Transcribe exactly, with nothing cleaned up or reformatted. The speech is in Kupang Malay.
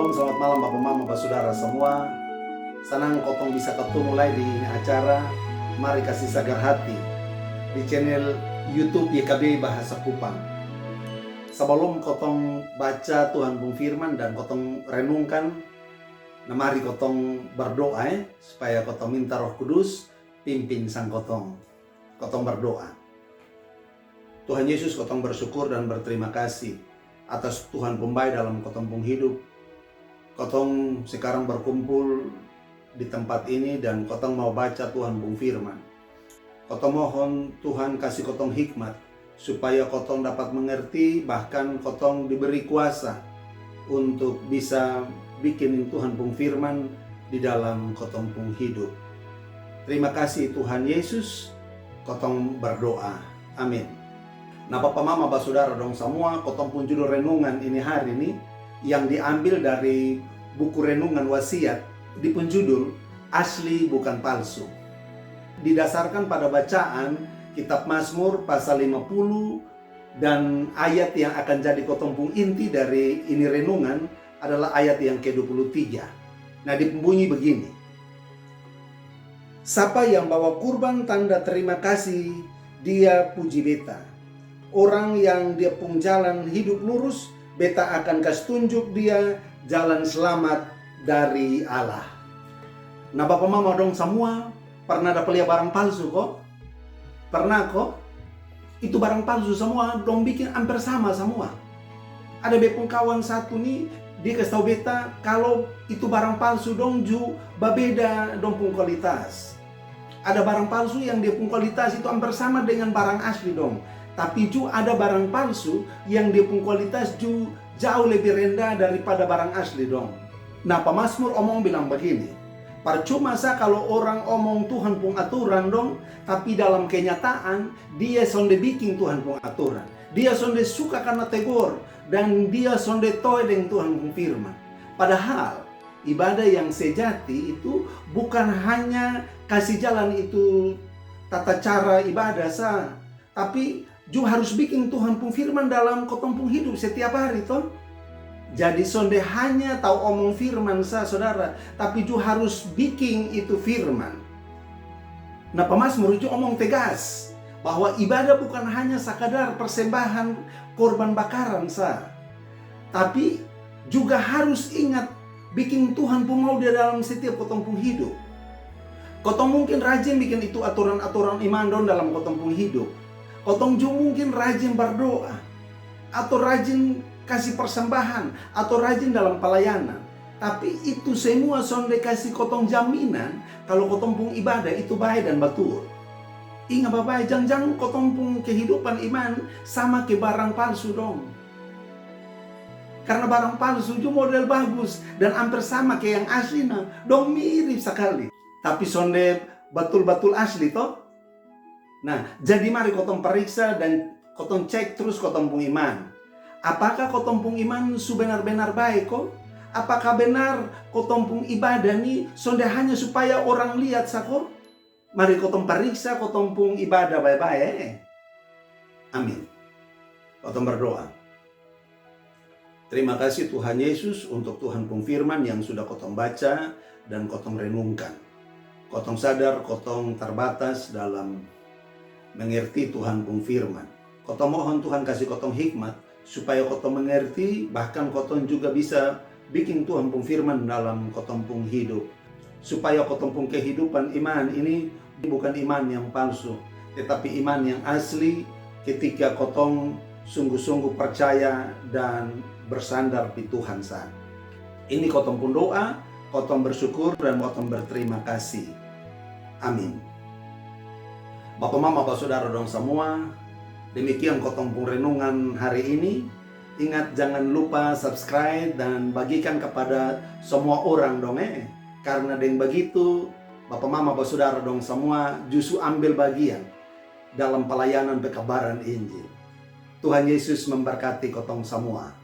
Selamat malam bapa mama basudara samua. Sanang kotong bisa katumu lai di ini acara Mari Kasi Sagar Hati di channel YouTube Y K B Bahasa Kupang. Sabalom kotong baca Tuhan pung firman dan kotong renungkan, na mari kotong bardoa e, supaya kotong minta Roh Kudus pimpin sang kotong. Kotong bardoa. Tuhan Yesus, kotong barsukur dan bartarima kasi atas Tuhan pung bae dalam kotong pung hidup. Kotong sekarang barkumpul di tampat ini dan kotong mau baca Tuhan pung firman. Kotong mohon Tuhan kasi kotong hikmat supaya kotong dapat mengerti, bahkan kotong diberi kuasa untuk bisa bikin Tuhan pung firman di dalam kotong pung hidup. Terima kasih Tuhan Yesus, kotong bardoa. Amin. Na bapa mama basudara dong samua, kotong pung judul renungan ini hari ni yang diambil dari buku renungan Wasiat, di pung judul Asli Bukan Palsu. Didasarkan pada bacaan kitab Mazmur pasal lima puluh dan ayat yang akan jadi kotong pung inti dari ini renungan adalah ayat yang kedua puluh tiga. Nah, dia bunyi begini. Sapa yang bawa kurban tanda terima kasih, dia puji beta. Orang yang dia pung jalan hidup lurus, beta akan kas tunjuk dia jalan selamat dari Allah. Nah, bapa mama dong samua, pernah dapa lia barang palsu ko? Pernah ko? Itu barang palsu samua, dong bikin amper sama samua. Ada be pung kawan satu ni, dia kas tau beta kalo itu barang palsu dong ju babeda dong pung kualitas. Ada barang palsu yang dia pung kualitas itu amper sama dengan barang asli dong. Tapi ju ada barang palsu yang dia pung kualitas ju jauh lebih rendah daripada barang asli dong. Nah, pamazmur omong bilang bagini, parcuma sa kalo orang omong Tuhan pung aturan dong, tapi dalam kenyataan dia sonde biking Tuhan pung aturan. Dia sonde suka karna tegor dan dia sonde toe deng Tuhan pung firman. Padahal ibadah yang sejati itu bukan hanya kasi jalan itu tata cara ibadah sa, tapi ju harus biking Tuhan pung firman dalam kotong pung hidup setiap hari to. Jadi sonde hanya tau omong firman sa sodara, tapi ju harus biking itu firman. Nah, pamazmur ju omong tegas bahwa ibadah bukan hanya sakadar persembahan korban bakaran sa, tapi juga harus ingat biking Tuhan pung mau di dalam setiap kotong pung hidup. Kotong mungkin rajin bikin itu aturan-aturan iman dong dalam kotong pung hidup. Kotong ju mungkin rajin bardoa, atau rajin kasi persembahan, atau rajin dalam palayanan. Tapi itu semua sonde kasi kotong jaminan kalo kotong pung ibadah itu bae dan batul. Inga babae, jang-jang kotong pung kehidupan iman sama ke barang palsu dong. Karna barang palsu ju model bagus dan amper sama ke yang asli na, dong mirip sakali. Tapi sonde batul-batul asli to. Nah, jadi mari kotong pariksa dan kotong cek trus kotong pung iman. Apakah kotong pung iman su benar-benar bae ko? Apakah benar kotong pung ibadah ni sonde hanya supaya orang liat sa ko? Mari kotong pariksa kotong pung ibadah bae-bae. Amin. Kotong bardoa. Terima kasih Tuhan Yesus untuk Tuhan pung firman yang sudah kotong baca dan kotong renungkan. Kotong sadar kotong tarbatas dalam mengerti Tuhan pung firman. Kotong mohon Tuhan kasi kotong hikmat supaya kotong mengerti, bahkan kotong juga bisa biking Tuhan pung firman dalam kotong pung hidup. Supaya kotong pung kehidupan iman ini bukan iman yang palsu, tetapi iman yang asli ketika kotong sungguh-sungguh percaya dan bersandar di Tuhan sa. Ini kotong pung doa, kotong bersyukur dan kotong berterima kasih. Amin. Bapa mama basudara dong samua, demikian kotong pung renungan hari ini. Ingat, jangan lupa subscribe dan bagikan kepada semua orang dong e. Karna deng bagitu bapa mama basudara dong samua ju su ambil bagian dalam palayanan pekabaran Injil. Tuhan Yesus memberkati kotong samua.